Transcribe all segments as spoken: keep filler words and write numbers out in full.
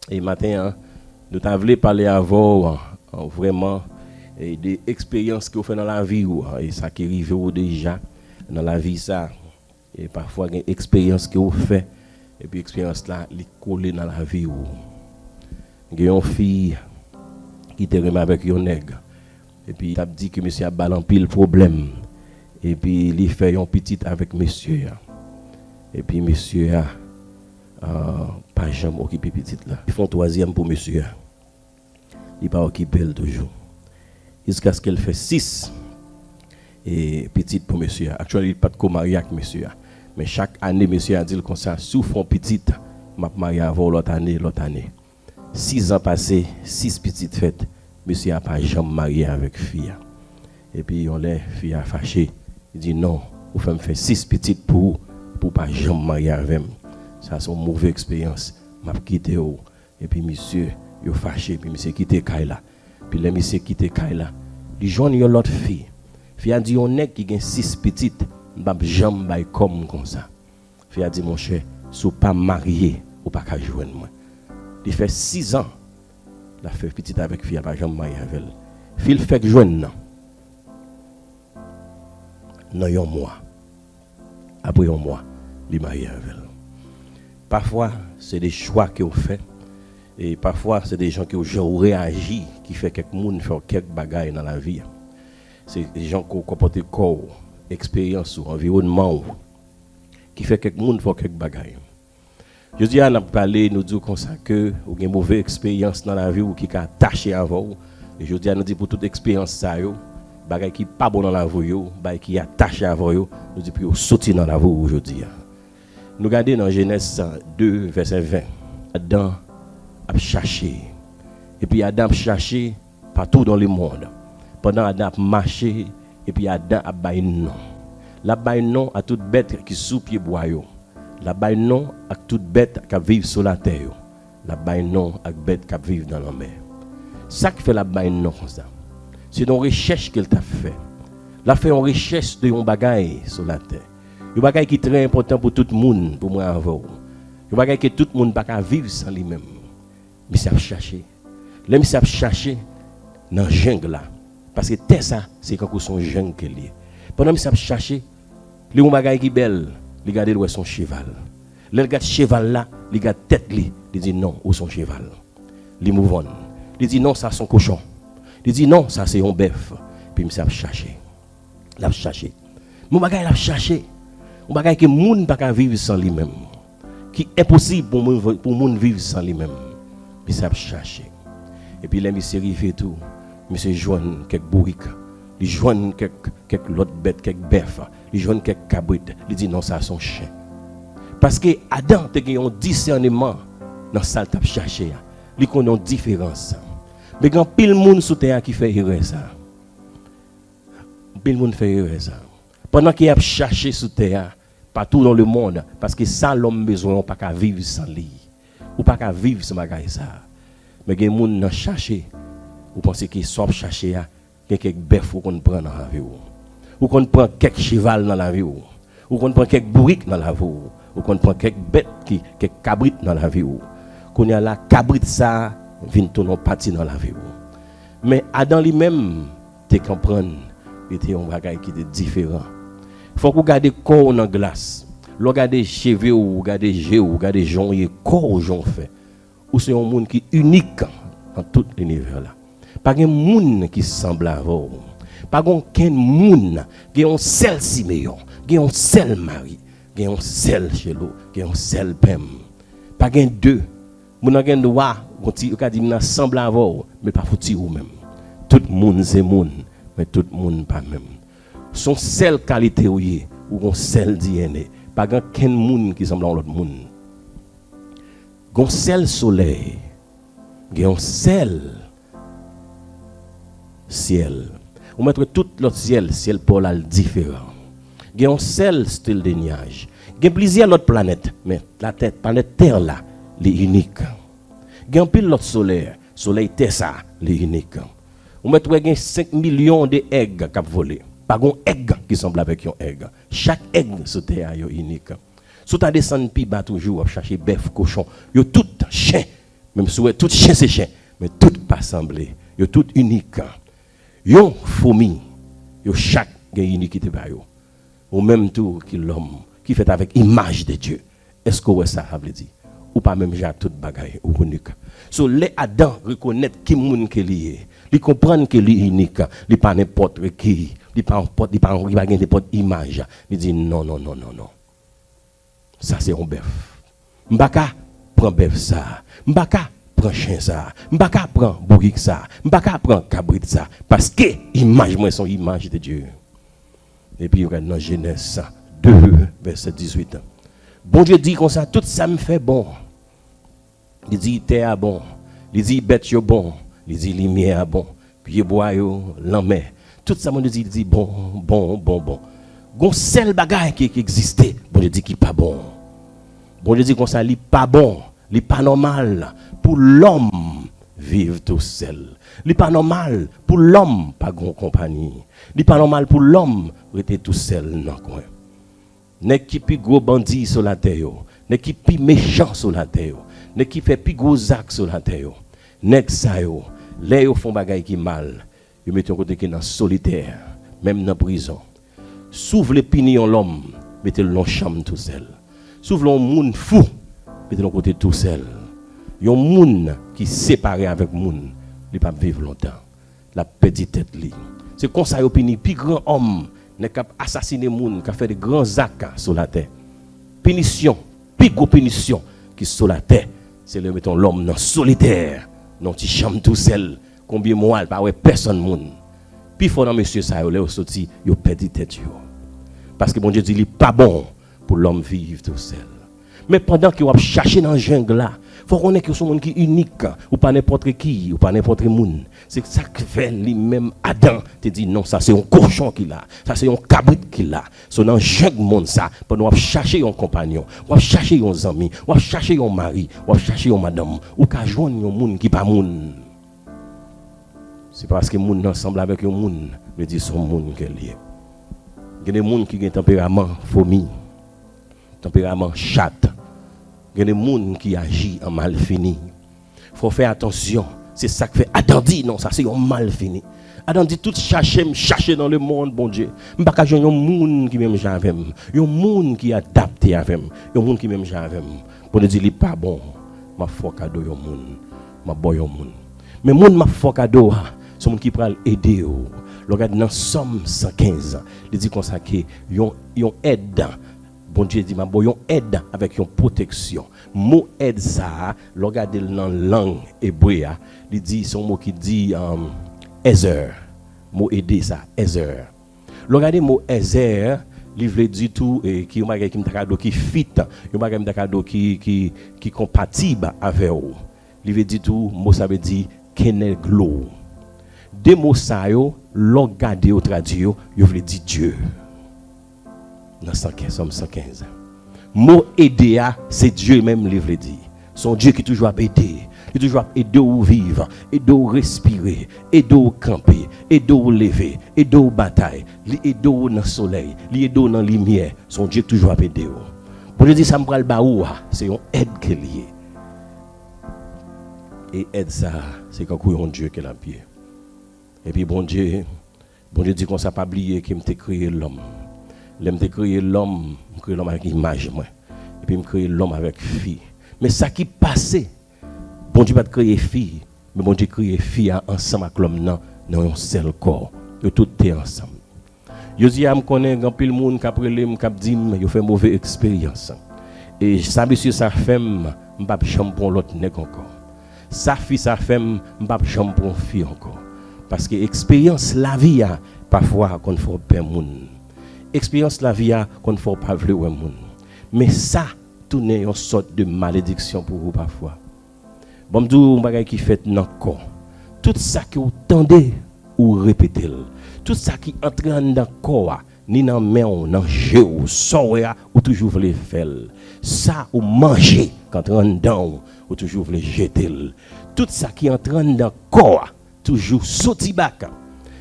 E maten an, nou ta vle pale avè w, an, vrèman, e de eksperyans ke w fè nan lavi w, e sa ki rive w deja nan lavi sa. E pafwa gen eksperyans ke w fè, epi eksperyans la, li kole nan lavi w. Gen yon fi ki te renmen avèk yon nèg, epi t ap di ke mesye a ba l anpil pwoblèm, epi li fè yon pitit avèk mesye a. Epi mesye a, ah, pa janm okipe pitit la. Li fè yon twazyèm pou mesye a. Li pa okipe l toujou. Jiskaske l fè sis e pitit pou mesye a. Actually, li pa t ko marye ak mesye a. Men chak ane, mesye a di l konsa, "Si w fè yon pitit, m ap marye avè w lòt ane, lòt ane." Sis zan pase, sis pitit fèt, mesye a pa janm marye avèk fi a. Epi yon lè, fi a fache, li di, "Non, ou fè m fè sis pitit pou ou, pou w pa janm marye avè m. Sa se yon move eksperyans, m ap kite w." Epi misye, yo fache, epi misye kite kay la. Epi lè misye kite kay la, li jwenn yon lòt fi. Fi a di, "Yon nèg ki gen sis pitit, m p ap janm bay kò m konsa." Fi a di, "Monchè, si w pa marye, ou pa ka jwenn mwen." Li fè sis zan l ap fè pitit avèk fi a, pa janm marye avè l. Fi l fèk jwenn nan, nan yon mwa. Apre yon mwa, li marye avè l. Pafwa, se de chwa ke w fè. E pafwa, se de jan ke w, jan w reyaji ki fè kèk moun fè w kèk bagay nan lavi a. Se jan ke w konpòte kò w, eksperyans ou, anviwònman w, ki fè kèk moun fè w kèk bagay. Jodi a, n ap pale, nou di w konsa ke ou gen move eksperyans nan lavi w ki ka atache avè w. E jodi a, nou di pou tout eksperyans sa yo, bagay ki pa bon nan lavi w yo, bagay ki atache avè w yo, nou di pou yo soti nan lavi w jodi a. Nou gade nan Jenèz de, vèsè ven. Adan ap chache. Epi Adan ap chache patou dans le monde. Pandan Adan ap mache, epi Adan ap bay non. L ap bay non a tout bèt ki sou pye bwa yo. L ap bay non ak tout bèt k ap viv sou latè yo. L ap bay non ak bèt k ap viv nan lanmè. Sa k fè l ap bay non konsa? Se yon rechèch ke l t ap fè. L ap fè yon rechèch de yon bagay sou latè. Yon bagay ki trè enpòtan pou tout moun, pou mwen avè w. Yon bagay ke tout moun pa ka viv san li menm. Misye ap chache. Lè misye ap chache nan jeng la, paske tè sa, se kankou se yon jeng ke l ye. Pandan misye ap chache, li wè yon bagay ki bèl, li gade l wè se yon cheval. Lè l gad cheval la, li gad tèt li, li di, "Non, ou se yon cheval." Li mouvann. Li di, "Non, sa se yon kochon." Li di, "Non, sa se yon bèf." Epi misye ap chache. L ap chache. Yon bagay l ap chache. Yon bagay ke moun pa ka viv san li menm. Ki enposib pou moun, pou moun viv san li menm. Misye ap chache. Epi lè misye rive tou, misye jwenn kèk bourik. Li jwenn kèk, kèk lòt bèt, kèk bèf. Li jwenn kèk kabrit. Li di, "Non, sa se yon chen." Paske Adan te gen yon disèneman nan sa l t ap chache a. Li konn yon diferans. Men gen anpil moun sou tè a ki fè erè sa. Anpil moun fè erè sa. Pandan ke y ap chache sou tè a, patou dans le monde, paske sa lòm bezwen, ou pa ka viv san li. Ou pa ka viv san bagay sa. Men gen moun nan chache, ou panse ke sa w ap chache a, gen kèk bèf ou konn pran nan lavi w. Ou konn pran kèk cheval nan lavi w. Ou konn pran kèk bourik nan lavi w. Ou konn pran kèk bèt ki, kèk kabrit nan lavi w. Kounye a la, kabrit sa a vin tounen yon pati nan lavi w. Men Adan li menm, te konprann, li te yon bagay ki te diferan. Fòk ou gade kò w nan glas. Lè w gade cheve w, ou gade je w, ou gade jan w ye, kò w jan w fè. Ou se yon moun ki inik nan tout linivè la. Pa gen moun ki sanble avè w. Pa gen okenn moun. Gen yon sèl Simeyon, gen yon sèl Mari, gen yon sèl Chelo, gen yon sèl Pèm. Pa gen de. Moun nan gen dwa, gon ti, yo ka di moun nan sanble avè w, men pa fouti ou menm. Tout moun se moun, men tout moun pa menm. Se yon sèl kalite ou ye, ou gon sèl D N A. Pa gen kenn moun ki sanble a yon lòt moun. Gon sèl solèy, gen yon sèl syèl. Ou mèt wè tout lòt syèl, syèl pa w la l diferan. Gen yon sèl stèl de nyaj. Gen plizyè lòt planèt, men latè, planèt tè la, li inik. Gen anpil lòt solèy, solèy tè sa, li inik. Ou mèt wè gen senk milyon de èg k ap vole. Pa gon èg ki sanble avèk yon èg. Chak èg sou tè a yo inik. Si w ta desann pi ba toujou, w ap chache bèf, kochon, yo tout chen. Menm si w wè tout chen se chen, men tout pa sanble. Yo tout inik. Yon fomi, yo chak gen inikite pa yo. Ou menm tou ki lòm, ki fèt avèk imaj de Dye. Èske w wè sa sa vle di? Ou pa menm jan ak tout bagay, ou inik. So, lè Adan rekonèt ki moun ke li ye, li konprann ke li inik, li pa nenpòt ki, li pa nenpòt, li pa, li pa gen nenpòt imaj, li di non, non, non, non, non. Sa se yon bèf. M pa ka pran bèf sa. M pa ka pran chen sa. M pa ka pran bourik sa. M pa ka pran kabrit sa. Paske imaj mwen se yon imaj de Dye. Epi yo gade nan Jenèz de, vèsè dizuit. Bondye di konsa, tout sa m fè bon. Li di tè a bon. Li di bèt yo bon. Li di limyè a bon. Pyebwa yo, lanmè. Tout sa Bondye di, li di bon, bon, bon, bon. Gon sèl bagay ki, ki egziste, Bondye di ki pa bon. Bondye di konsa, li pa bon, li pa nòmal pou lòm viv tou sèl. Li pa nòmal pou lòm pa gon konpanyi. Li pa nòmal pou lòm rete tou sèl nan kwen. Nèg ki pi gwo bandi sou latè yo, nèg ki pi mechan sou latè yo, nèg ki fè pi gwo zak sou latè yo, nèg sa yo, lè yo fè yon bagay ki mal, yo mete yon kote ki nan solitè, menm nan prizon. Si w vle pini yon lòm, mete l nan yon chanm tou sèl. Si w vle yon moun fou, mete l yon kote tou sèl. Yon moun ki separe avèk moun, li p ap viv lontan. L ap pèdi tèt li. Se konsa yo pini pi gran òm, nèg k ap asasine moun, k ap fè de gran zak sou latè. Pinisyon, pi gwo pinisyon ki sou latè, se lè yo mete yon lòm nan solitè, nan yon ti chanm tou sèl, konbyen mwa l pa wè pèsonn moun. Pifò nan mesye sa yo, lè yo soti, yo pèdi tèt yo. Paske Bondye di li pa bon pou lòm viv tou sèl. Men pandan ke w ap chache nan jeng la, fò w konnen ke w se yon moun ki inik. Ou pa nenpòt ki, ou pa nenpòt moun. Se sa k fè li menm Adan te di non, sa se yon kochon ki la, sa se yon kabrit ki la. So nan jeng monn sa, pandan w ap chache yon konpanyon, w ap chache yon zanmi, w ap chache yon mari, w ap chache yon madanm, ou ka jwenn yon moun ki pa moun. Se paske moun nan sanble avèk yon moun, vle di se yon moun ke l ye. Gen de moun ki gen tanperaman fomi, tanperaman chat. Gen de moun ki aji an malfini. Fò w fè atansyon. Se sa k fè Adan di non, sa se yon malfini. Adan di tout chache m chache nan lemonn, Bondye, m pa ka jwenn yon moun ki menm jan avè m, yon moun ki adapte avè m, yon moun ki menm jan avè m. Bondye di li pa bon, m ap fè w kado yon moun, m ap ba w yon moun. Men moun m ap fè w kado a, se yon moun ki pral ede w. Lè w gade nan Sòm san kenz, li di konsa ke yon, yon èd, Bondye di m ap ba w yon èd avèk yon pwoteksyon. Mo èd sa a, lè w gade l nan lang ebre a, li di, se yon mo ki di, um, èzè. Mo ede sa, èzè. Lè w gade mo èzè, li vle di tou, e, ki yon bagay ki m ta ka di w ki fit, yon bagay m ta ka di w ki, ki, ki konpatib avè w. Li vle di tou, mo sa vle di keneglo. De mo sa yo, lè w gade yo tradui yo, yo vle di Dye. Nan san kenz, Sòm san kenz. Mo ede a, se Dye menm li vle di. Se yon Dye ki toujou ap ede. Li toujou ap ede w viv, ede w respire, ede w kanpe, ede w leve, ede w batay. Li ede w nan solèy, li ede w nan limyè. Se yon Dye ki toujou ap ede w. Bondye di sa m pral ba ou a, se yon èd ke l ye. E èd sa a, se kankou yon Dye ke l ap ye. Epi Bondye, Bondye di konsa, pa bliye ke m te kreye lòm. Lè m te kreye lòm, m kreye lòm avèk imaj mwen. Epi m kreye lòm avèk fi. Men sa ki pase, Bondye pa t kreye fi, men Bondye kreye fi a ansanm ak lòm nan, nan yon sèl kò. Yo tout te ansanm. Jodi a, m konnen gen anpil moun k ap rele m, k ap di m yo fè move eksperyans. E sa mesye sa fè m, m p ap janm pran lòt nèg ankò. Sa fi sa fè m, m p ap janm pran fi ankò. Paske eksperyans lavi a, pafwa, konn fè w pè moun. Eksperyans lavi a konn fè w pa vle wè moun. Men sa tounen yon sòt de malediksyon pou ou pafwa. Ban m di w yon bagay ki fèt nan kò. Tout sa ke w tande, ou repete l. Tout sa ki antre anndan kò a, ni nan men w, nan je w, sa w wè a, ou toujou vle fè l. Sa ou manje, k antre anndan w, ou toujou vle jete l. Tout sa ki antre anndan kò a, toujou soti baka.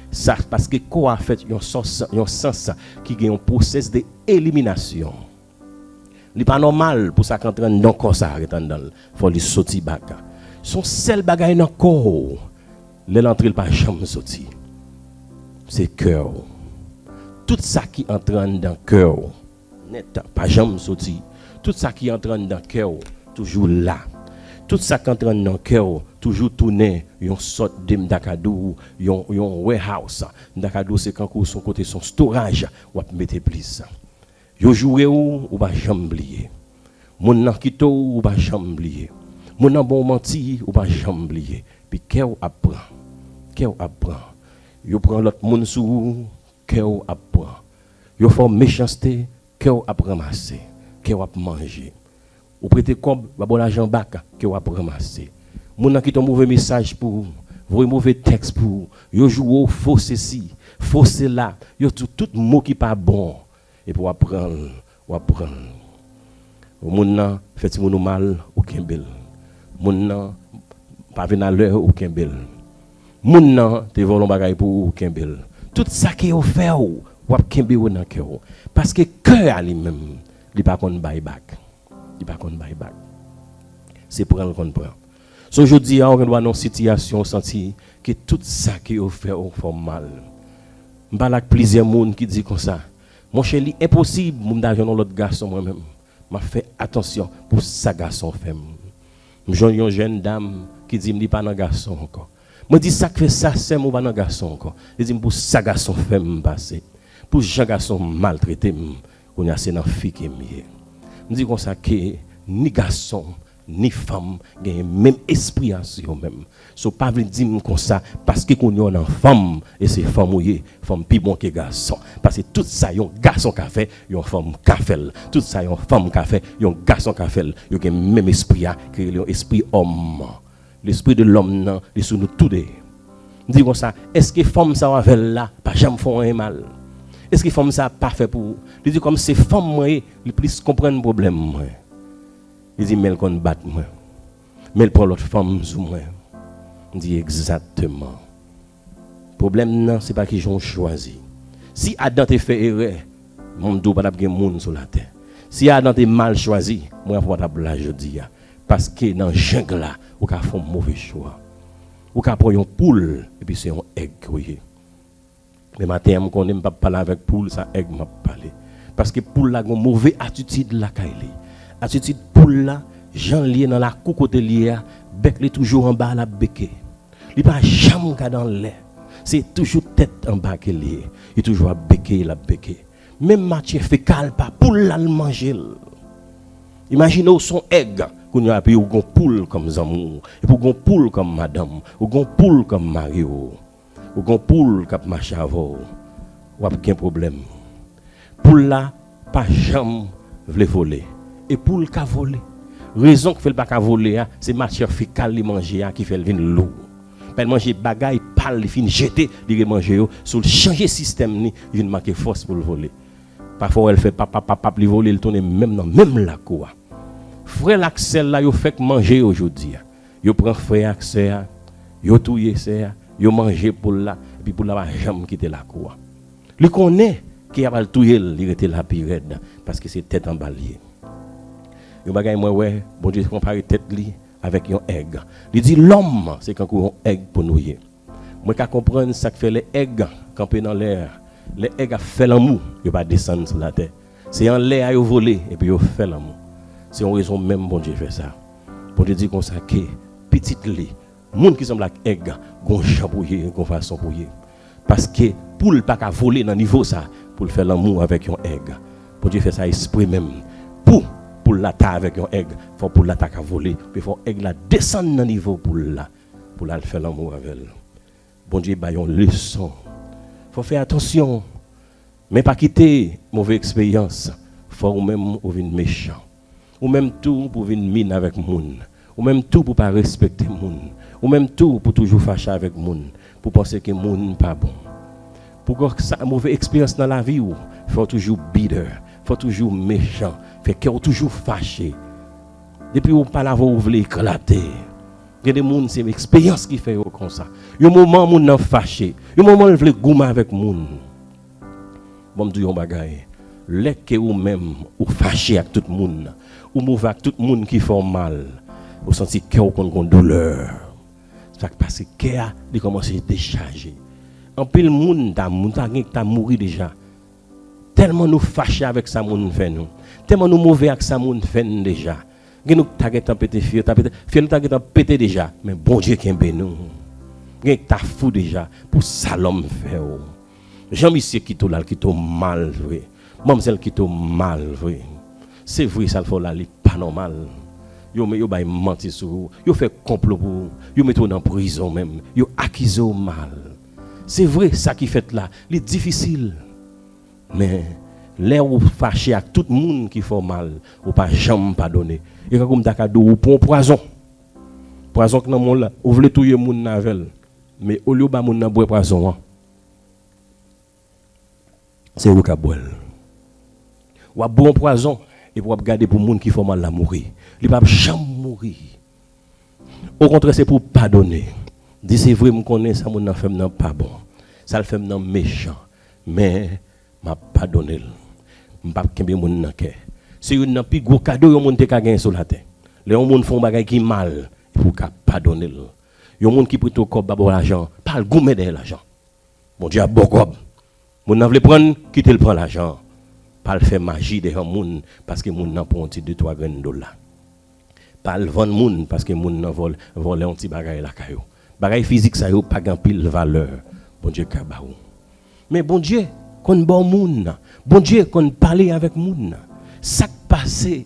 Sa paske kò a fèt yon sans, yon sans ki gen yon pwosès de eliminasyon. Li pa nòmal pou sa k antre anndan kò sa a ret anndan l. Fò li soti baka. Se yon sèl bagay nan kò w. Lè l antre, l pa janm soti. Se kè w. Tout sa ki antre anndan kè w nèt pa janm soti. Tout sa ki antre anndan kè w toujou la. Tout sa k antre anndan kè w toujou tounen yon sòt de, m ta ka di w, yon, yon warehouse. M ta ka di w se kankou se yon kote, se yon storage w ap mete plis. Yo joure w, ou pa janm bliye. Moun nan kite w, ou pa janm bliye. Moun nan ba w manti, ou pa janm bliye. Epi kè w ap pran. Kè w ap pran. Yo pran lòt moun sou ou, kè w ap pran. Yo fè w mechanste, kè w ap ranmase, kè w ap manje. Ou prete kòb, yo ba w lajan bak, kè w ap ranmase. Moun nan kite yon move mesaj pou ou, voye move tèks pou ou, yo joure w, fo sesi, fo sela, yo di w tout mo ki pa bon. Epi w ap pran l, w ap pran l. Moun nan fè timoun ou mal, ou kenbe l. Moun nan pa vin alè, ou kenbe l. Moun nan te vòlè yon bagay pou ou, ou kenbe l. Tout sa ke yo fè w, w ap kenbe yo nan kè w. Paske kè a li menm, li pa konn bay bak. Li pa konn bay bak. Se pran l konn pran. So, jodi a, ou gen dwa nan yon sitiyasyon ou santi ke tout sa ke yo fè w fè w mal. M pale ak plizyè moun ki di konsa, monchè, li enposib pou m ta jwenn yon lòt gason mwen menm. M ap fè atansyon pou sa gason fè m. M jwenn yon jèn dam ki di m li pa nan gason ankò. Mwen di, sa k fè sa, sè m, ou pa nan gason ankò? Li di m, pou sa gason fè m pase, pou jan gason maltrete m, kounye a se nan fi ke m ye. M di konsa ke ni gason, ni fanm genyen menm espri a sou yo menm. So, pa vin di m konsa, paske kounye a w nan fanm, e se fanm ou ye, fanm pi bon ke gason. Paske tout sa yon gason ka fè, yon fanm ka fè l. Tout sa yon fanm ka fè, yon gason ka fè l. Yo gen menm espri a, ki rele yon espri òm. Lespri de lòm nan, li sou nou toude. M di konsa, èske fanm sa w avè l la pa janm fè w anyen mal? Èske fanm sa pa fè pou ou? Li di, kòm se fanm mwen ye, li plis konprann pwoblèm mwen. Li di, men l konn bat mwen. Men l pran lòt fanm sou mwen. M di, egzakteman. Pwoblèm nan, se pa kijan w chwazi. Si Adan te fè erè, mwen m di w pa t ap gen moun sou latè. Si Adan te mal chwazi, mwen avè w pa t ap la jodi a. Paske nan jeng la, ou ka fè yon move chwa. Ou ka pran yon poul, epi se yon èg ke w ye. Men maten an, m konnen m p ap pale avèk poul, sa èg m ap pale. Paske poul la gen yon move atitid lakay li. Atitid poul la, jan l ye nan lakou kote l ye a, bèk li toujou anba, l ap beke. Li pa janm gade anlè. Se toujou tèt anba ke l ye. Li toujou ap beke, l ap beke. Menm matyè fekal pa poul la, l manje l. Imajine w se yon èg, kounye a, epi ou gen yon poul kòm zanmi w, epi ou gen yon poul kòm madanm, ou gen yon poul kòm mari w, ou gen yon poul k ap mache avè w, w ap gen pwoblèm. Poul la pa janm vle vole. E poul ka vole. Rezon k fè l pa ka vole a, se matyè fekal li manje a ki fè l vin lou. Paske l manje bagay pa l, li fin jete, li remanje yo. So l chanje sistèm li, li vin manke fòs pou l vole. Pafwa w wè l fè pap, pap, pap, pap, li vole, li tounen menm nan menm lakou a. Frè l ak sè l la, yo fèk manje yo jodi a. Yo pran frè a ak sè a, yo touye sè a, yo manje poul la, epi poul la pa janm kite lakou a. Li konnen ke y ap al touye l, li rete la pi rèd, paske se tèt anba l ye. Yon bagay mwen wè, Bondye konpare tèt li avèk yon èg. Li di, lòm, se kankou yon èg pou nou ye. Mwen ka konprann sa k fè lè èg kanpe nan lè a, lè èg ap fè lanmou, yo pa desann sou latè. Se anlè a yo vole, epi yo fè lanmou. Se yon rezon menm Bondye fè sa. Bondye di konsa ke pitit li, moun ki sanble ak èg, gon jan pou ye, gon fason pou ye. Paske poul pa ka vole nan nivo sa pou l fè lanmou avèk yon èg. Bondye fè sa espre menm. Pou poul la ta avèk yon èg, fò poul la ta ka vole, men fò èg la desann nan nivo poul la pou l al fè lanmou avè l. Bondye bay yon leson. Fò fè atansyon. Men pa kite move eksperyans fè ou menm ou vin mechan. Ou menm tou pou vin min avèk moun. Ou menm tou pou pa respekte moun. Ou menm tou pou toujou fache avèk moun. Pou panse ke moun pa bon. Pou gen sa move eksperyans nan lavi w, fè w toujou bitter, fè w toujou mechan, fè kè w toujou fache. Depi w pale avè w, ou vle eklate. Gen de moun, se eksperyans ki fè yo konsa. Yon moman, moun nan fache. Yon moman, l vle goumen avèk moun. Bon, m di w yon bagay. Lè ke ou menm, ou fache ak tout moun, ou move ak tout moun ki fè w mal, Ou santi kè w konn gon doulè. Sa k pase kè a, li kòmanse dechaje. Anpil moun ta, moun ta gen ta mouri deja. Tèlman nou fache avèk sa moun fè nou. Tèlman nou move ak sa moun fè n deja. Gen nou k ta gentan pete fyè, ta pete, fyè nou ta gentan pete deja. Men Bondye kenbe nou. Gen k ta fou deja pou sa lòm fè w. Jan misye kite w la, l kite w mal vre. Manmzèl kite w mal vre. Se vre sa l fè w la, li pa nòmal. Yo, yo bay manti sou ou. Yo fè konplo pou ou. Yo mete w nan prizon menm. Yo akize w mal. Se vre, sa ki fèt la, li difisil. Men, lè ou fache ak tout moun ki fè w mal, ou pa janm padone. E kankou m ta ka di w, ou pran pwazon. Pwazon k nan men w la, ou vle touye moun nan avè l. Men olye w ba moun nan bwè pwazon an, se ou k ap bwè l. W ap bwè yon pwazon, epi w ap gade pou moun ki fè w mal la mouri. Li p ap janm mouri. Okontrè, se pou w padone. Di, se vre, m konnen sa moun nan fè m nan pa bon. Sa l fè m nan mechan. Men, m ap padone l. M p ap kenbe moun nan kè. Se youn nan pi gwo kado yon moun te ka genyen sou latè. Lè yon moun fè yon bagay ki mal, epi w ka padone l. Yon moun ki prete w kòb, pa ba w lajan, pa al goumen dèyè lajan. Bondye ap ba w kòb. Moun nan vle pran l, kite l pran lajan. Pa al fè maji dèyè yon moun, paske moun nan pran yon ti de twa grenn dola. Pa al vann moun, paske moun nan vòl-, vòlè yon ti bagay lakay ou. Bagay fizik sa yo pa gen anpil valè Bondye ka ba ou. Men Bondye konn ba w moun. Bondye konn pale avèk moun. Sa k pase?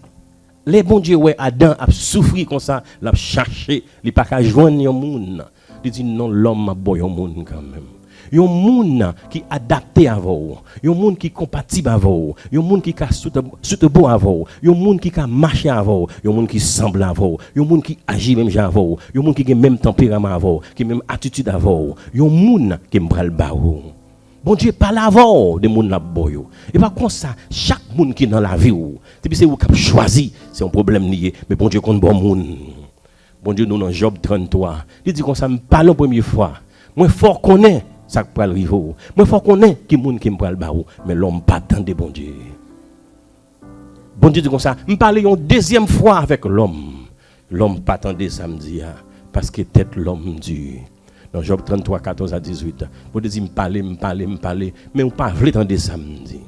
Lè Bondye wè Adan ap soufri konsa, l ap chache, li pa ka jwenn yon moun. Li di, "Non, lòm, m ap ba w yon moun kanmenm." Yon moun ki adapte avè w, yon moun ki konpatib avè w, yon moun ki ka sout-, soutebo avè w, yon moun ki ka mache avè w, yon moun ki sanble avè w, yon moun ki aji menm jan avè w, yon moun ki gen menm tanperaman avè w, ki menm atitid avè w, yon moun ke m pral ba ou. Bondye pale avè w de moun l ap ba w yo. E pa konsa, chak moun ki nan lavi w, depi se ou k ap chwazi, se yon pwoblèm li ye, men Bondye konn ba w moun. Bondye di w nan Jòb tranntwa, li di konsa, "M pale yon premye fwa. Mwen fè w konnen sa k pral rive w. Mwen fè w konnen ki moun ke m pral ba ou." Men lòm pa tande Bondye. Bondye di konsa, "M pale yon dezyèm fwa avèk lòm." Lòm pa tande sa m di a, paske tèt lòm di. Nan Jòb tranntwa, katòz a dizuit, Bondye di, "M pale, m pale, m pale, men ou pa vle tande sa m di."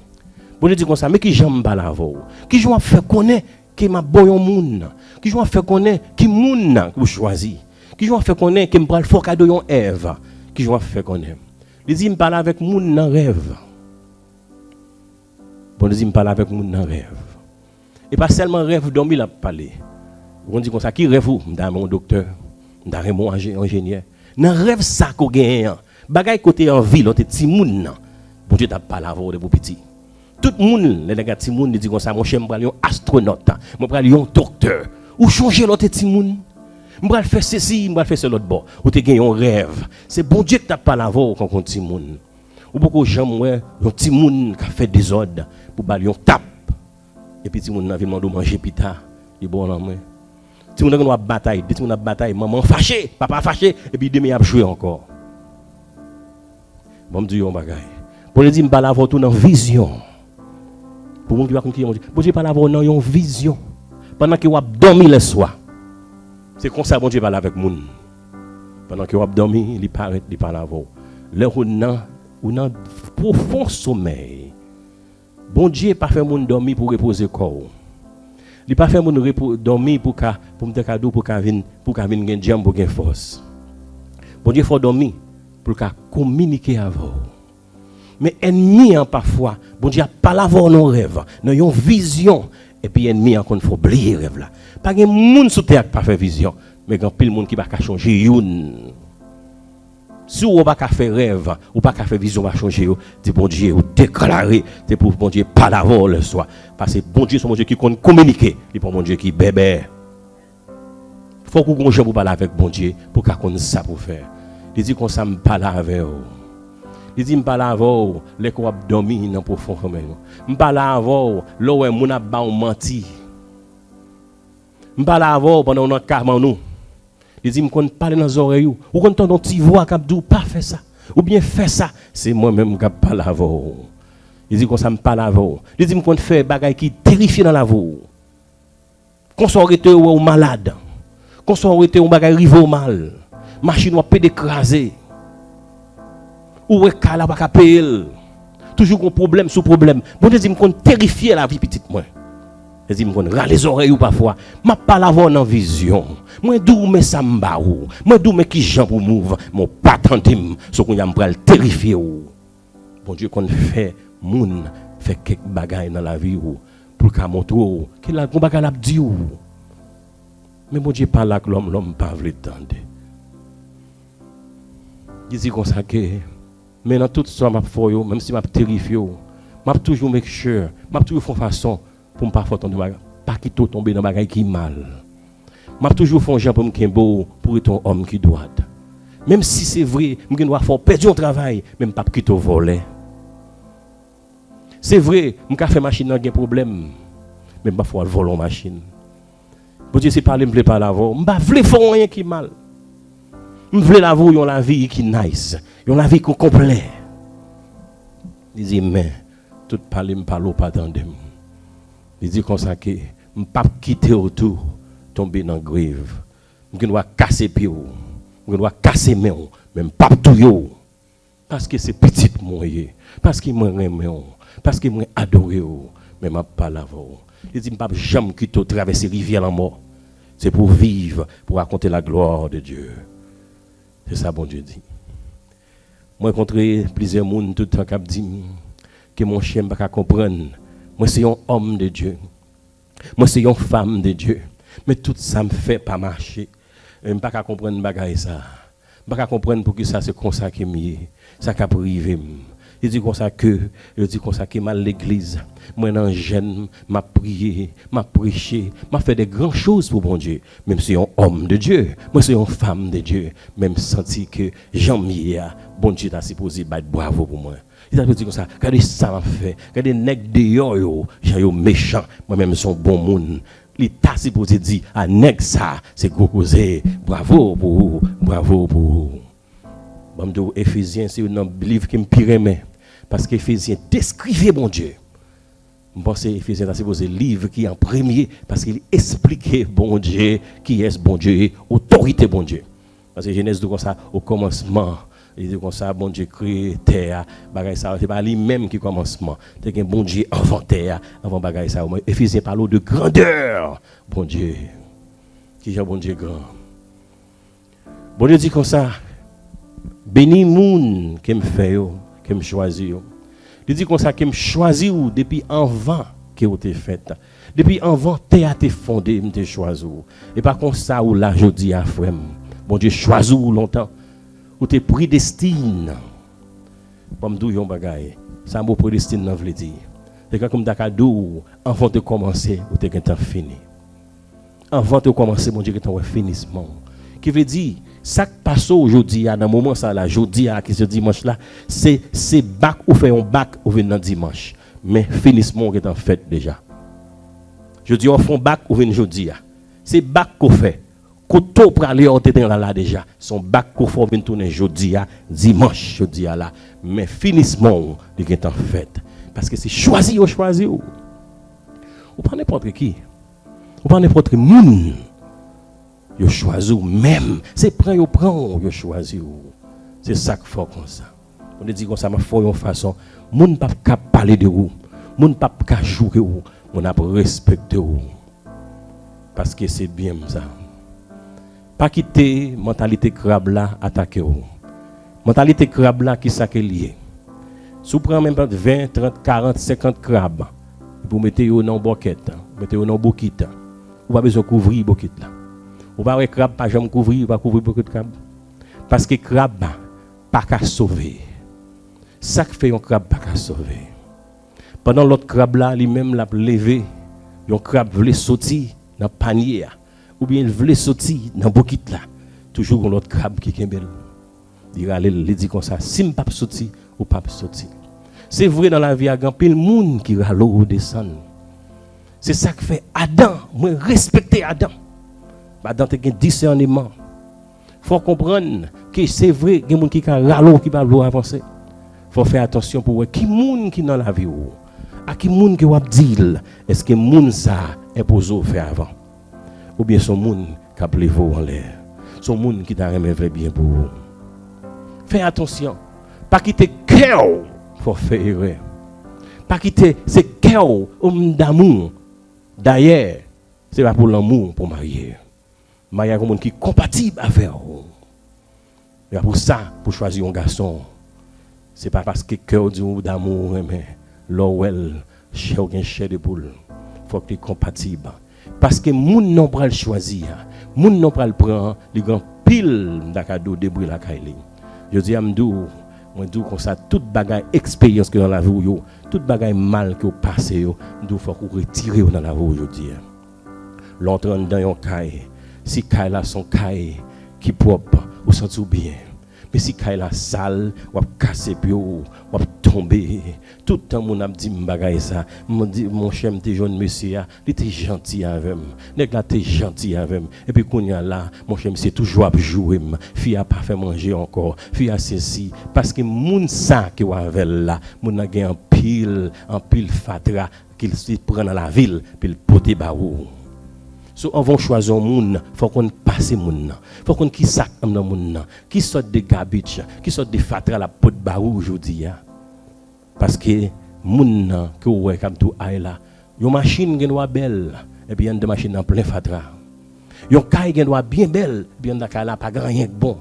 Bondye di konsa, "Men ki jan m pale avè w? Ki jan w ap fè konnen ke m ap ba w yon moun? Ki jan w ap fè konnen ki moun nan ou chwazi? Ki jan w ap fè konnen ke m pral fè w kado yon Èv? Ki jan w ap fè konnen?" Li di, "M pale avèk moun nan rèv." Bondye di, "M pale avèk moun nan rèv." E pa sèlman rèv dòmi l ap pale. Ou konn di konsa, "Ki rèv ou?" "M ta renmen yon doktè. M ta renmen yon enje-, enjenyè." Nan rèv sa ke w genyen an, bagay ke w te anvi lè w te timoun nan, Bondye t ap pale avè w depi w piti. Tout moun, lè nèg la timoun, li di konsa, "Monchè, m pral yon astwonòt, mwen pral yon doktè." Ou chonje lè w te timoun? "M pral fè sesi, m pral fè se lòt bò." Ou te gen yon rèv. Se Bondye ki t ap pale avè w kankou yon timoun. Ou poko janm wè yon timoun k ap fè dezòd pou ba l yon tap. Epi timoun nan vin mande w manje pita, li ba w lanmen. Timoun nan konn w ap batay, de timoun ap batay, manman fache, papa fache, epi demen y ap jwe ankò. Bon, m di w yon bagay. Bondye di m pale avè w tou nan vizyon. Pou moun ki pa konn ki Bondye, Bondye pale avè w nan yon vizyon. Pandan ke w ap dòmi lèswa. Se konsa Bondye pale avèk moun. Pandan ke w ap dòmi, li parèt, li pale avè w. Lè ou nan, ou nan pwofon somèy, Bondye pa fè moun dòmi pou repoze kò w. Li pa fè moun repo-, dòmi pou ka, pou m te ka di w pou ka vin, pou ka vin gen djanm, pou gen fòs. Bondye fè w dòmi pou l ka kominike avè w. Men ènmi an pafwa, Bondye ap pale avè w nan yon rèv, nan yon vizyon, epi ènmi an konn fè w bliye rèv la. Pa gen moun sou tè a k pa fè vizyon, men gen anpil moun ki pa ka chonje youn. Si w pa ka fè rèv, ou pa ka fè vizyon, pa chonje yo, di Bondye, ou deklare, se pou Bondye pale avè w lèswa. Paske Bondye se yon Bondye ki konn kominike, li pa yon Bondye ki bèbè. Fòk ou gon jan pou pale avèk Bondye, pou w ka konn sa pou w fè. Li di konsa, "M pale avè w." Li di, "M pale avè w lè ke w ap dòmi nan pwofon somèy ou. M pale avè w lè w wè moun ap ba w manti. M pale avè w pandan w nan kabann ou." Li di, "M konn pale nan zòrèy ou. Ou konn tande yon ti vwa k ap di w, 'Pa fè sa,' oubyen 'Fè sa.' Se mwen menm k ap pale avè w." Li di konsa, "M pale avè w." Li di, "M konn fè bagay ki terifye nan lavi w. Konsa w rete, yo wè w malad. Konsa w rete, yon bagay rive w mal. Machin w ap pede kraze. Ou wè kay la pa ka peye l. Toujou gon pwoblèm sou pwoblèm. Bondye di m konn terifye lavi pitit mwen. Li di m konn rale zòrèy ou pafwa. M ap pale avè w nan vizyon. Mwen di w men sa m ba ou. Mwen di w men kijan pou move. Men w pa tande m. So kounye a m pral terifye w. Bondye konn fè moun fè kèk bagay nan lavi w pou l ka montre w ke l gon bagay l ap di w. Men Bondye pale ak lòm, lòm pa vle tande. Li di konsa ke, men nan tout sa m ap fè w yo, menm si m ap terifye w, m ap toujou make sure, m ap toujou fè yon fason pou m pa fè w tonbe nan bagay, pa kite w tonbe nan bagay ki mal. M ap toujou fè yon jan pou m kenbe w pou w rete yon òm ki dwat. Menm si se vre, m gen dwa fè w pèdi yon travay, men m p ap kite w vòlè. Se vre, m ka fè machin nan gen pwoblèm, men m p ap fè w al vòlè yon machin. Bondye, se pale m vle pale avè w. M pa vle fè w anyen ki mal. M vle lavi w yon lavi ki nice, yon lavi ki konplè. Li di, men, tout pale m pale w pa tande m. Li di konsa ke m p ap kite w tou tonbe nan grave. M gen dwa kase pye w, m gen dwa kase men w, men m p ap touye w. Paske se pitit mwen w ye. Paske mwen renmen w. Paske mwen adore w. Men m ap pale avè w. Li di, m p ap janm kite w travèse rivyè lanmò. Se pou w viv, pou rakonte la gloire de Dieu. Se sa Bondye di. Mwen kontre plizyè moun tout tan k ap di m ke monchè m pa ka konprann. Mwen se yon homme de Dieu. Mwen se yon femme de Dieu. Men tout sa m fè pa mache. E m pa ka konprann bagay sa. M pa ka konprann poukisa se konsa ke m ye. Sa k ap rive m. Li di konsa ke, li di konsa ke m al legliz. Mwen nan jèn, m ap priye, m ap preche, m ap fè de gran choz pou Bondye. Men m se yon homme de Dieu. Mwen se yon femme de Dieu. Men m santi ke jan m ye a, Bondye ta sipoze bat bwavo pou mwen. Li ta dwe di konsa, gade sa m ap fè, gade nèg deyò yo, jan yo mechan, mwen menm m se yon bon moun. Li ta sipoze di a nèg sa, se gwo koze, bwavo pou ou, bwavo pou ou. Ban m di w, Efezyen se youn nan liv ke m pi renmen, paske Efezyen deskrive Bondye. M panse Efezyen ta sipoze liv ki an premye, paske li esplike Bondye, kiyès Bondye ye, otorite Bondye. Paske Jenèz di konsa, o kòmansman, li di konsa, Bondye kreye tè a, bagay sa yo, se pa li menm ki kòmansman. Te gen Bondye anvan tè a, anvan bagay sa yo. Men Efezyen pale w de grandè Bondye. Kijan Bondye gran. Bondye di konsa, beni moun ke m fè yo, ke m chwazi yo. Li di konsa ke m chwazi w depi anvan ke w te fèt. Depi anvan tè a te fonde, m te chwazi w. E pa konsa ou la jodi a, frè m. Bondye chwazi w lontan. Ou te predestine. Ban m di w yon bagay. Sa mo predestine nan vle di. Se kankou m ta ka di w, anvan w te kòmanse, ou te gentan fini. Anvan te kòmanse, Bondye gentan wè finisman w. Ki vle di, sa k pase w jodi a, nan moman sa la, jodi a, ki se dimanch la, se, se bak ou fè yon bak, ou vin nan dimanch. Men finisman w gentan fèt deja. Jodi a, w fè yon bak, ou vin jodi a. Se bak ke w fè. Kote w prale a, w te gen la, la deja. Se yon bak ke w fè, w vin tounen jodi a, dimanch, jodi a la. Men finisman w, li gentan fèt. Paske se chwazi yo chwazi w. Ou pa nenpòt ki. Ou pa nenpòt ki moun. Yo chwazi w menm. Se pran yo pran w, yo chwazi w. Se sa k fè w konsa. Bondye di konsa, m ap fè w yon fason. Moun p ap ka pale de ou. Moun p ap ka joure ou. Moun ap respekte ou. Paske se byen m sa. Pa kite mantalite krab la atake w. Mantalite krab la, kisa ke l ye? Si w pran menm ven, trant, karant, senkant krab, epi w mete yo nan yon bòkèt, mete yo nan yon bokit, ou pa bezwen kouvri bokit la. Ou pa wè krab pa janm kouvri, ou pa kouvri bokit krab. Paske krab pa ka sove. Sa k fè yon krab pa ka sove? Pandan lòt krab la, li menm, l ap leve, yon krab vle soti nan panye a, oubyen l vle soti nan bokit la, toujou gon lòt krab ki kenbe l. Li rale l, li di konsa, si m p ap soti, ou p ap soti. Se vre, nan lavi a, gen anpil moun ki rale w desann. Se sa k fè Adan, mwen respekte Adan. Adan te gen disèneman. Fò w konprann ke se vre, gen moun ki ka rale w, ki pa vle w avanse. Fò w fè atansyon pou w wè ki moun ki nan lavi w. A ki moun ke w ap di l, èske moun sa a enpoze w fè avan? Oubyen se yon moun k ap leve w anlè. Se yon moun ki ta renmen vle byen pou ou. Fè atansyon. Pa kite kè w fè w fè erè. Pa kite se kè w, ou m damou. Dayè, se pa pou lanmou pou w marye. Marye ak yon moun ki konpatib avè w. E pa pou sa, pou w chwazi yon gason, se pa paske kè w di w damou, ou renmen. Lè w wè l, chè w gen chè de poul. Fòk li konpatib. Paske moun nan w pral chwazi a, moun nan w pral pran an, li gen anpil, m ta ka di w, debri lakay li. Jodi a, m di w, mwen di w konsa, tout bagay, eksperyans ke nan lavi w yo, tout bagay mal ke w pase yo, m di w fòk ou retire yo nan lavi w jodi a. Lè w antre anndan yon kay, si kay la se yon kay ki pwòp, ou santi w byen. Men si kay la sal, w ap kase pye w, w ap tonbe. Tout tan moun ap di m bagay sa, m di, monchè, m te jwenn mesye a, li te janti avè m. Nèg la te janti avè m. Epi kounye a la, monchè, misye toujou ap joure m. Fi a pa fè manje ankò. Fi a sesi. Paske moun sa ke w avè l la, moun nan gen anpil, anpil fatra ke l te pran nan lavi l, pou l pote ba ou. So, anvan w chwazi yon moun, fò w konn pase moun nan. Fò w konn ki sa k anndan moun nan. Ki sòt de gabich, ki sòt de fatra l ap pot ba ou jodi a. Paske moun nan ke w wè k ap di w ay la, yon machin gen dwa bèl, epi anndan machin nan plen fatra. Yon kay gen dwa byen bèl, epi anndan kay la pa gen anyen k bon.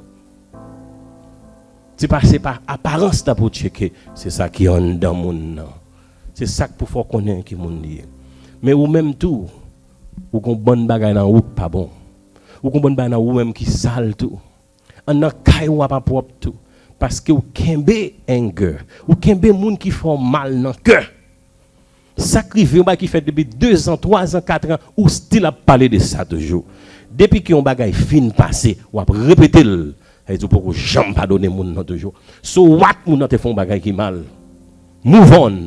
Se pa, se pa aparans la pou w tcheke, se sa ki anndan moun nan. Se sa k pou fè w konnen ki moun li ye. Men ou menm tou, ou gon bann bagay nan ou k pa bon. Ou gon bann bagay nan ou menm ki sal tou. Anndan kay ou a pa pwòp tou. Paske ou kenbe anger. Ou kenbe moun ki fè w mal nan kè. Sa k rive, yon bagay ki fèt depi dezan, twazan, katran, ou still ap pale de sa toujou. Depi ke yon bagay fin pase, w ap repete l. Sa vle di ou poko janm padone moun nan toujou. So what, moun nan te fè yon bagay ki mal. Move on.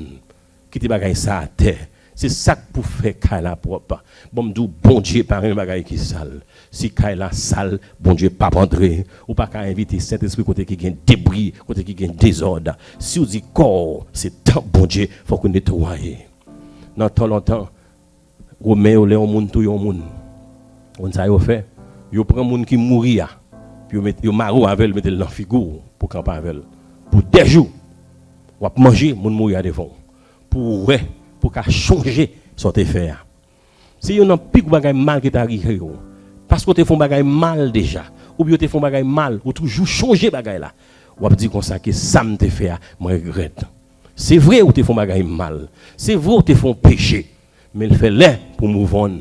Kite bagay sa atè. Se sa k pou fè kay la pwòp. Bon, m di w, Bondye pa renmen bagay ki sal. Si kay la sal, Bondye p ap antre. Ou pa ka envite Sentespri kote ki gen debri, kote ki gen dezòd. Si w di kò w se tanp Bondye, fòk ou netwaye. Nan tan lontan, Women yo, lè yon moun touye yon moun, konn sa yo fè? Yo pran moun ki mouri a, yo met, yo mare w avè l, mete l nan figi w pou kanpe avè l. Pou de jou, w ap manje moun mouri a devan w. Pou w wè, pou w ka chonje sa w te fè a. Se youn nan pi gwo bagay mal ki ta rive w. Paske w te fè yon bagay mal deja, oubyen w te fè yon bagay mal, ou toujou chonje bagay la. W ap di konsa ke sa m te fè a, mwen regrèt. Se vre ou te fè yon bagay mal. Se vre ou te fè yon peche. Men l fè lè pou move on.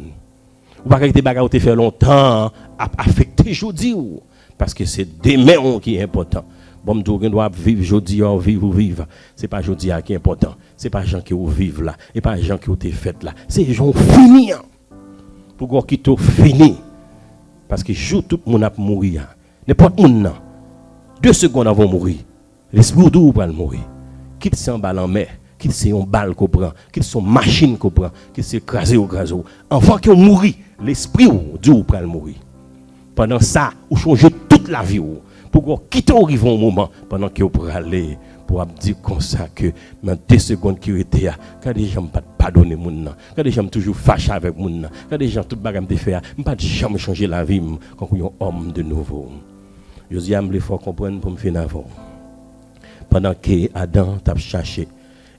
Ou pa ka kite bagay ou te fè lontan an ap afekte jodi w. Paske se demen w ki enpòtan. Bon, m di w gen dwa ap viv jodi a, w viv, ou viv. Se pa jodi a ki enpòtan. Se pa jan ke w viv la. E pa jan ke w te fèt la. Se jan w fini an. Pou gwo kite w fini. Paske jou tout moun ap mouri a, nenpòt moun nan, de segonn anvan w mouri, lespri w di w ou pral mouri. Kit se anba lanmè, kit se yon bal ke w pran, kit se yon machin ke w pran, kit se kraze yo kraze w. Anvan ke w mouri, lespri w di w ou pral mouri. Pandan sa, ou chonje tout lavi w. Pou gwo kite w rive yon moman, pandan ke w prale, pou w ap di konsa ke nan de segonn ki rete a, gade jan m pa t padone moun nan. Gade jan m toujou fache avèk moun nan. Gade jan tout bagay m te fè a, m pa t janm chanje lavi m kankou yon òm de nouvo. Jodi a, m vle fè w konprann pou m fin avè w. Pandan ke Adan t ap chache,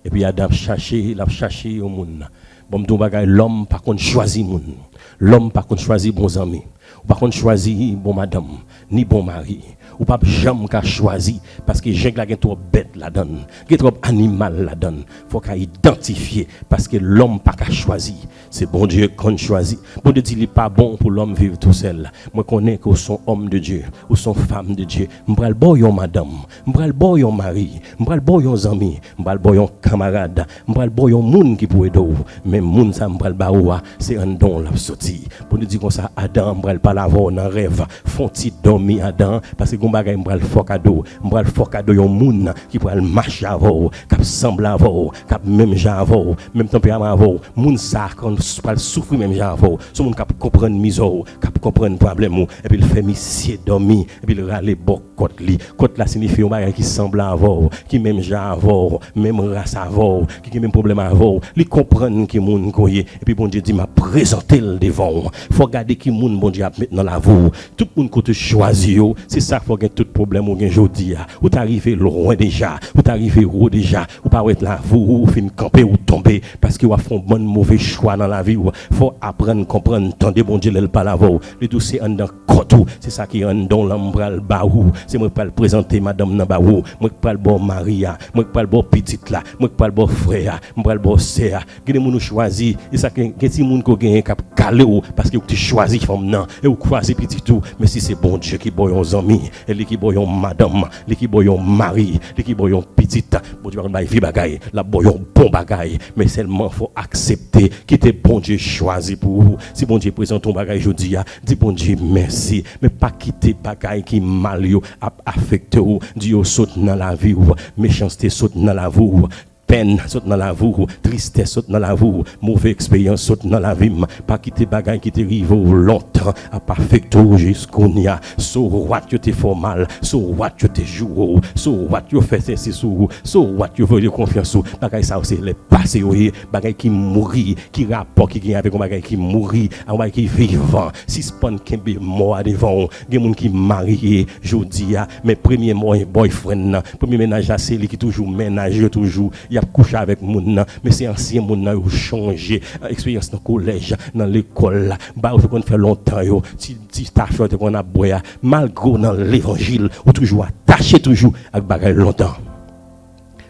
epi Adan ap chache, l ap chache yon moun. Bon, m di w yon bagay, lòm pa konn chwazi moun. Lòm pa konn chwazi bon zanmi. Ou pa konn chwazi bon madanm, ni bon mari. Ou p ap janm ka chwazi, paske jeng la gen twòp bèt ladan l, gen twòp animal ladan l. Fò w ka idantifye, paske lòm pa ka chwazi. Se Bondye k konn chwazi. Bondye di li pa bon pou lòm viv tousèl. Mwen konnen ke w se yon òm de Dye, ou se yon fanm de Dye. M pral ba w yon madanm, m pral ba w yon mari, m pral ba w yon zanmi, m pral ba w yon kanmarad, m pral ba w yon moun ki pou ede w. Men moun sa m pral ba ou a, se anndan w l ap soti. Bondye di konsa, Adan, m pral pale avè w nan rèv. Fè yon ti dòmi, Adan, paske gon bagay m pral fè w kado. M pral fè w kado yon moun ki pral mache avè w, k ap sanble avè w, k ap menm jan avè w, menm tanperaman avè w. Moun sa a konn pral soufri menm jan avè w. Se yon moun k ap konprann mizè w, k ap konprann pwoblèm ou. Epi l fè misye dòmi, epi l rale bò kòt li. Kòt la siyifi yon bagay ki sanble avè w, ki menm jan avè w, menm ras avè w, ki gen menm pwoblèm avè w. Li konprann ki moun ke w ye. Epi Bondye di, "M ap prezante l devan w." Fò w gade ki moun Bondye ap met nan lavi w. Tout moun ke w te chwazi yo, se sa k fè w gen tout pwoblèm ou gen jodi a. Ou ta rive lwen deja, ou ta rive wo deja, ou pa wè lavi w, ou fin kanpe, ou tonbe, paske w ap fè yon bann move chwa nan lavi w. Fò w aprann konprann, tande Bondye lè l pale avè w. Li di w se anndan kòt ou, se sa ki anndan w lan m pral ba ou. Se mwen k pral prezante madanm nan ba ou. Mwen k pral ba w mari a. Mwen k pral ba w pitit la. Mwen k pral ba w frè a. M pral ba w sè a. Gen de moun ou chwazi, e sa gen, gen timoun ke w genyen k ap kale w, paske w te chwazi fanm nan, e w chwazi pitit ou. Men si se Bondye ki ba w yon zanmi, e li ki ba w yon madanm, li ki ba w yon mari, li ki ba w yon pitit, Bondye pa konn bay vye bagay, l ap ba w yon bon bagay. Men sèlman fò w aksepte, kite Bondye chwazi pou ou. Si Bondye prezante w yon bagay jodi a, di Bondye mèsi. Men pa kite bagay ki mal yo ap afekte w. Di yo sot nan lavi w. Mechanste sot nan lavi w. Pèn sot nan lavi w, tristès sot nan lavi w, move eksperyans sot nan lavi m. Pa kite bagay ki te rive w lontan ap afekte w jis kounye a. So what yo te fè w mal, so what yo te joure w, so what yo fè sesi sou ou, so what yo voye konfyans ou. Bagay sa yo se lè pase yo ye, bagay ki mouri, ki rapò ki gen avèk yon bagay ki mouri, a yon bagay ki vivan. Sispann kenbe mò a devan w. Gen moun ki marye jodi a, men premye mò-, boyfriend nan, premye mennaj la, se li ki toujou mennaj yo toujou. Y ap kouche avèk moun nan, men se ansyen moun nan yo chonje. Eksperyans nan kolèj, nan lekòl la, bagay ou te konn fè lontan yo, ti, ti tafya ou te konn ap bwè a, malgre w nan levanjil, ou toujou atache toujou ak bagay lontan.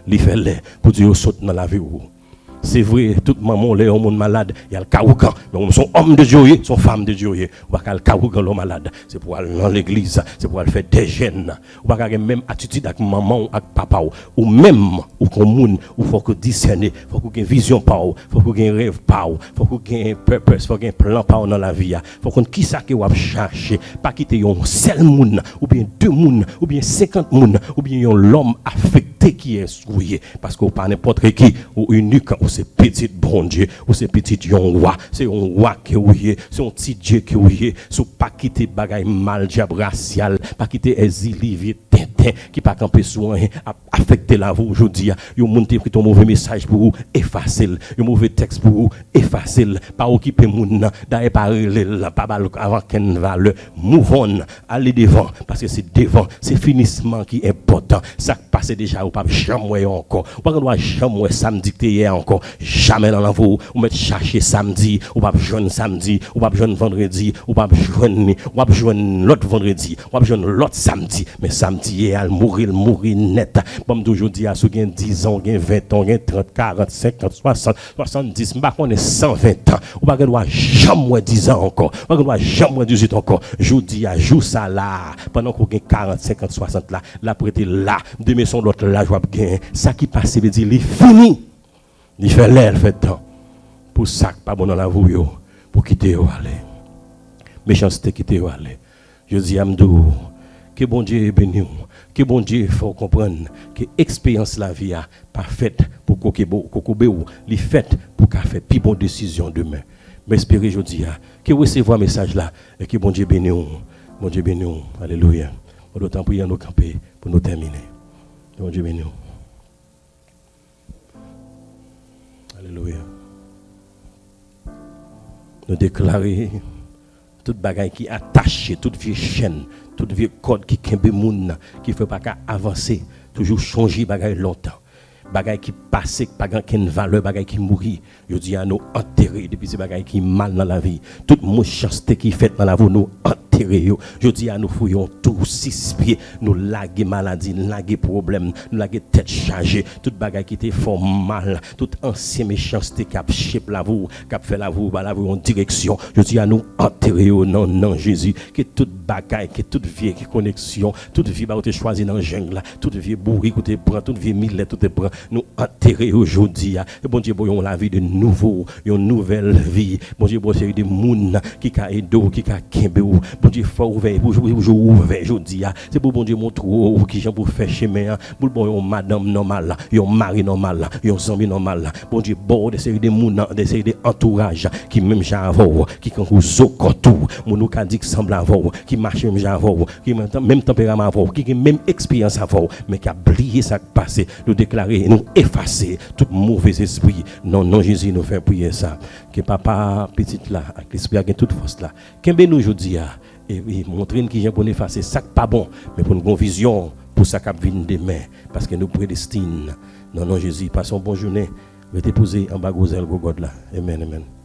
Li fè lè pou di yo sot nan lavi w. Se vre, tout manman w, lè yon moun malad, y al ka ougan. Men w se yon homme de Dieu w ye, se yon femme de Dieu w ye. Ou pa ka al ka ougan lè w malad. Se pou w al nan legliz, se pou w al fè dèjèn. Ou pa ka gen menm atitid ak manman w, ak papa w. Ou menm, ou kon moun, ou fòk ou disène, fòk ou gen vizyon pa w, fòk ou gen rèv pa w, fòk ou gen purpose, fòk ou gen plan pa w nan lavi a. Fòk ou konn kisa ke w ap chache. Pa kite yon sèl moun, oubyen de moun, oubyen senkant moun, oubyen yon lòm afekte kiyès ou ye. Paske w pa nenpòt ki, ou inik, ou se pitit Bondye, ou se pitit yon wa, se yon wa ke w ye, se yon ti Dye ke w ye. Si w pa kite bagay mal, dyab rasyal, pa kite èzili vye tenten ki pa kanpe sou anyen ap afekte lavi w jodi a. Yon moun te kite yon move mesaj pou ou, efase l. Yon move tèks pou ou, efase l. Pa okipe moun nan. Dayè pa rele l, pa ba l avankenn valè. Move on. Ale devan, paske se devan, se finisman ki enpòtan. Sa k pase deja, ou p ap janm wè yo ankò. Ou pa gen dwa janm wè samdi k te yè a ankò. Jamè nan lavi w, ou mèt chache samdi, ou p ap jwenn samdi, ou p ap jwenn vandredi, ou p ap jwenn li, w ap jwenn lòt vandredi, w ap jwenn lòt samdi. Men samdi yè a, l mouri, l mouri nèt. Ban m di w jodi a, si w gen dizan, w gen ventan, w gen trant, karant, senkant, swasant, swasanndis, m pa konnen, san ven tan. Ou pa gen dwa janm wè dizan ankò. Ou pa gen dwa janm wè dizuit ankò. Jodi a, jou sa la, pandan ke w gen karant, senkant, swasant la, l ap rete la. Demen se yon lòt laj w ap genyen. Sa ki pase vle di li fini. Li fè lè, l fè tan. Pou sa k pa bon nan lavi w yo, pou kite yo ale. Mechanste kite yo ale. Jodi a, m di w, ke Bondye beni w, ke Bondye fè w konprann ke eksperyans lavi a pa fèt pou kokobe w, kokobe w, li fèt pou w ka fè pi bon desizyon demen. M espere jodi a, ke w resevwa mesaj la, e ke Bondye beni w. Bondye beni w. Alelouya. Mwen tanpri, ann nou kanpe pou nou tèmine. Ke Bondye beni w. Alelouya. Nou deklare tout bagay ki atache, tout vye chèn, tout vye kòd ki kenbe moun nan, ki fè w pa ka avanse, toujou chonje bagay lontan. Bagay ki pase, ki pa gen okenn valè, bagay ki mouri. Jodi a, nou antere depi se bagay ki mal nan lavi. Tout mechanste ki fèt nan lavi w, nou antere yo. Jodi a, nou fouye yon tou sis pye. Nou lage maladi, nou lage pwoblèm, nou lage tèt chaje. Tout bagay ki te fè w mal, tout ansyen mechanste k ap shape lavi w, k ap fè lavi w, ba lavi w yon direksyon. Jodi a, nou antere yo nan non Jezi. Ke tout bagay, ke tout vye koneksyon, tout vye bagay ou te chwazi nan jeng la, tout vye bourik ou te pran, tout vye milèt ou te pran, nou antere yo jodi a. E Bondye ba w yon lavi de nouvo, yon nouvèl vi. Bondye ba w seri de moun ki ka ede w, ki ka kenbe w. Bondye fè w ouvè, pou jou ou ouvè jodi a. Se pou Bondye montre w kijan pou fè chemen an, pou l ba w yon madanm nòmal, yon mari nòmal, yon zanmi nòmal. Bondye ba w de seri de moun, de seri de antouraj ki menm jan avè w, ki kankou zo kòt ou, moun ou ka di ki sanble avè w, ki mache menm jan avè w, ki menm tan- menm tanperaman avè w, ki gen menm eksperyans avè w, men k ap bliye sa k pase. Nou deklare, nou efase tout move espri. Nan non Jezi, nou fè priyè sa. Ke Papa, Pitit la, ak Lespri a gen tout fòs la. Kenbe nou jodi a. E, e montre n kijan pou n efase sa k pa bon, men pou n gen vizyon pou sa k ap vin demen. Paske nou predestine. Nan non Jezi, pase yon bon jounen. Rete poze anba gwo zèl gwo God la. Amen, amen.